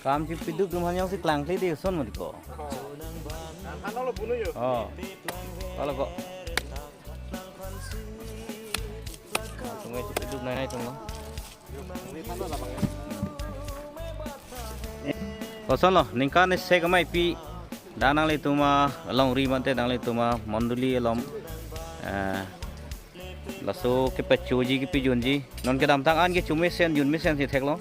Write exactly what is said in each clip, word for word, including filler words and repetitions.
Kam chipiduk atum aphan jongsi klangkle de, son mo di ko. Ano lo bunu yo. Oh. Kalau ko. Tunggu, chipiduk nai nai tunggu. Kosonlo, ningkan isi kemai pi, dak nanglitum alongri mate nanglitum amondoli along, eh, laso kepachoji kepijunji. Non kedamtang an ke chomesen junmesen si theklo.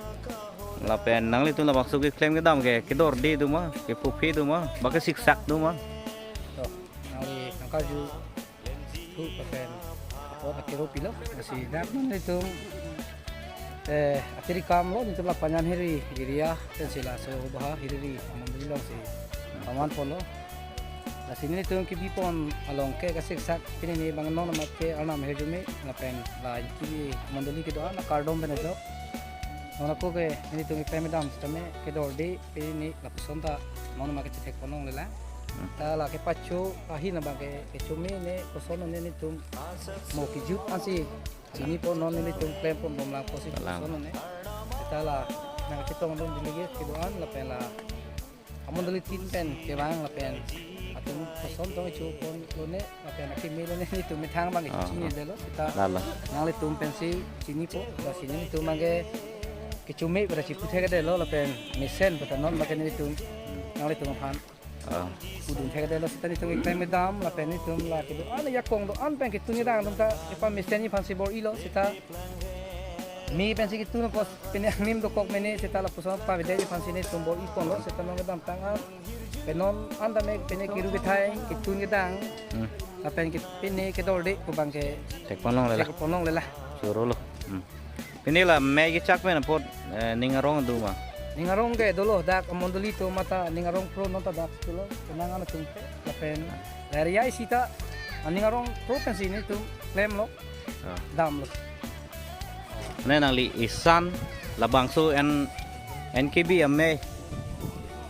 Lapen nanglitum labangso keklem kedam ke kedorde do ma, kepuphe do ma, ba kesiksak do ma. To, nangli nangkarju thu lapen apot akero pilo. Lasi dak nanglitum, eh, atiri kam lo, netum la Panjan Hiri area pensi laso baha Hiriri amondoli alongsi paman ponlo. Lasi netum kebipon along ke kasiksak, pini ni bang non amat ke Arnam ahirjume lapen la Ingkibi amondoli kedo-an akardom pen ajok. Non ako ke netum keklem kedam sitame kedorde, pini ni lapuson ta non amat kechethek ponlongle la. Hmm. Ta la kepacho ahin abang ke kechome ne koson ne netum mo kejut ansi chini pon, non netum klem pon bomlang pusi Bomlang. Koson ne. Ta la nangchetongdun delegate kedo-an lapen la amondoli tin pen kevang lapen atum koson tong ichu ponlone lapen akeme lone netum methang abang Ah, chini ah. Delo sita Lala. Nanglitum pensi chinipo, lasi netum abang ke kechome pada chipu thekdetlo lapen mesen pada non abang ke netum nanglitum aphan Ah. Pudun thekdetlo sita netum keklem kedam lapen netum la kedo-an ajakong do-an pen ketun kedang atum ta kepamesen aphansi bor-ilo sita. Mi pensi ketun kos pene angnim dokok mene sita lapuson pavedet aphansi netum bor-i ponlo sita non kedamtang an. Pen non an tame pene keru kethai ketun kedang. Hmm. Lapen ke pene kedorde pu abang ke Thek ponlongle la. Thek ponlongle la. Choro lo. Hmm. Pini la mei kechak pen apot, eh, ning arong do ma? Ning arong ke dolo, dak amondoli atum mate ning arong pro non ta dak dolo, penang an atum pe, lapen area isi ta, ah, ning arong pro pensi netum klemlo, Ah. Damlo. Ne nangli isan labangso N, N K B amei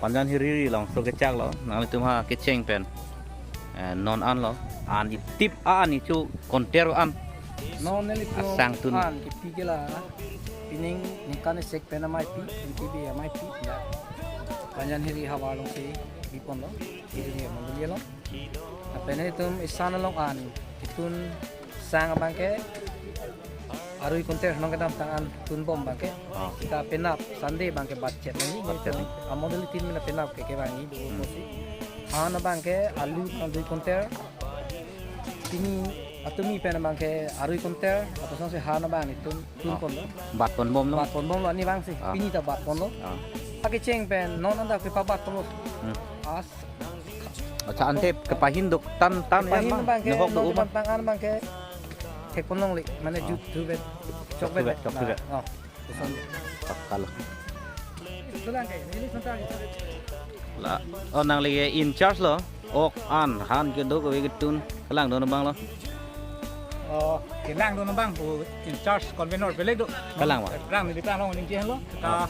Panjan Hiriri alongso kechaklo, nanglitum ha kecheng pen. Eh, non anlo, an itip an ichu konter an. Non nelitum Asang tun. An kipi ke la, pining ningkan isi pen amei pi, N K B amei pi, ya. Panjan Hiri havar alongsi biponlo, Hiriri amondoli along. Lapen nelitum isan along an, ketun sang abang ke, arui konter non kedamtang an tunbom abang ke. Ah. Sita penap Sunday abang ke bat chet nangji. Bat chet nangji. Amondoli tin mena penap ke kevangji do Hmm. Pusi. Han abang ke alu kang dui konter. Pini atumi pen abang ke arui konter. Atau sangsi han abang netum tun Ah. Ponlo. Bat ponbomlo. Bat ponbomlo arni abangsi. Ah. Pini ta bat ponlo. Ah. Akecheng pen non anta kepabat ponlo. Hmm. As Acha ante kepahin doktan tan ya Kepahin ma? Abang ke, Nahok do non uma. Kedamtang an abang ke thek ponlongle, mane Ah. Jut thu vet. Chok Chok vet. Thu vet, chok thu vet. Oh, koson. Takal. Sulang ke, ini sebentar. La, oh, nangli in charge lo. Ok an han kedo kave ketun. Kelang do abang lo. Oh, kelang do abang, oh, in charge convener beleg do. Kelang ma? Rang neli tang long ning kehen lo. Ah.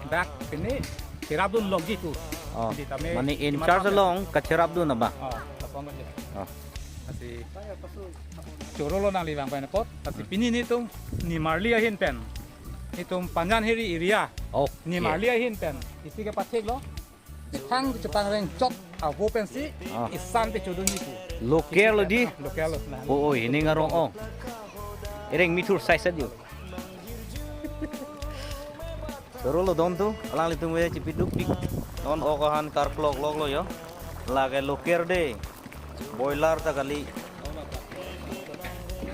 Dak pini cherapdun longji pu. Oh. Di tame mane in charge along kacherapdun abang. Oh, lapang aja. Oh. Lasi choro lo nangli vang pen apot. Lasi Hmm. Pini netum nimarli ahin pen, netum Panjan Hiri area. Oh, nimarli ahin pen isi kepathek lo. Methang kechepangreng chok avo pensi Ah. Isan te chodunji pu. Local lo di. Local lo na. Oh, oh, ini ngarong ong. Ereng mithur size adio. Choro lo don tu, alanglitum ve chipiduk dik. Non ok ahan karklok lok lo yo. Lake local de. Boiler ta kali.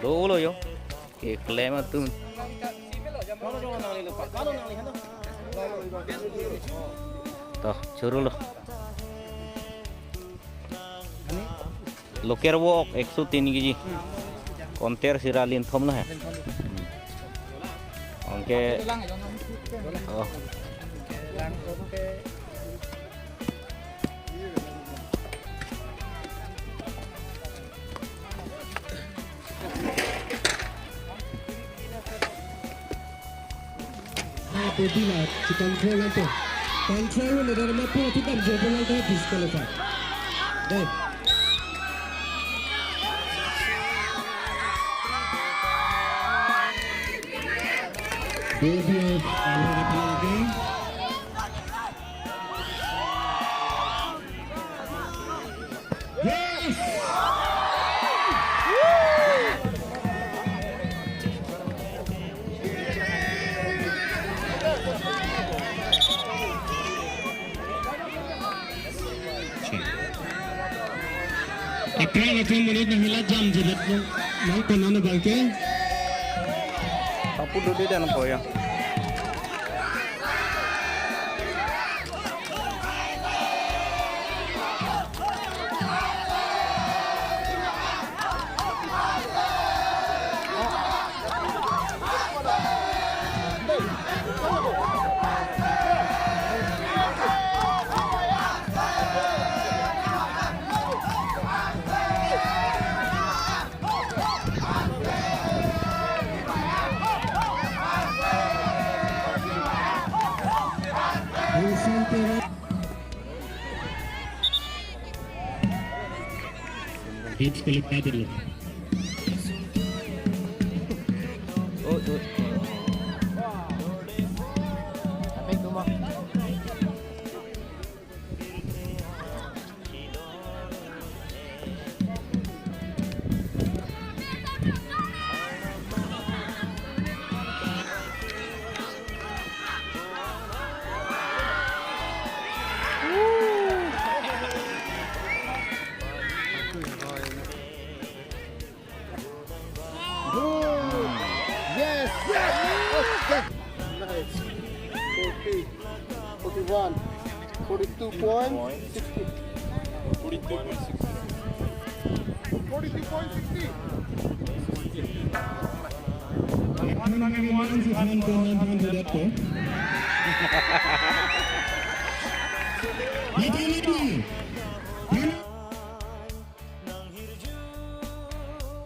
Do lo yo. Keklem atum. To, choro lo. Local wo ok ekso tin kg. Konter sira linthom lo he. Anke. Oh. Ate dila si control ante. Control lo dan ma pu tu kan jo bola ante disqualify. Dai. Yes! Aphrang aphrang monit nanghilat jamjidetlo, nang konat abangke. Papu dodi dan po ya. Hits kolekta dulu. Yes! Yes! Okay. Nice. Forty, forty-one, forty-two point sixty. Forty-two point sixty. Forty-two point sixty. One point sixty.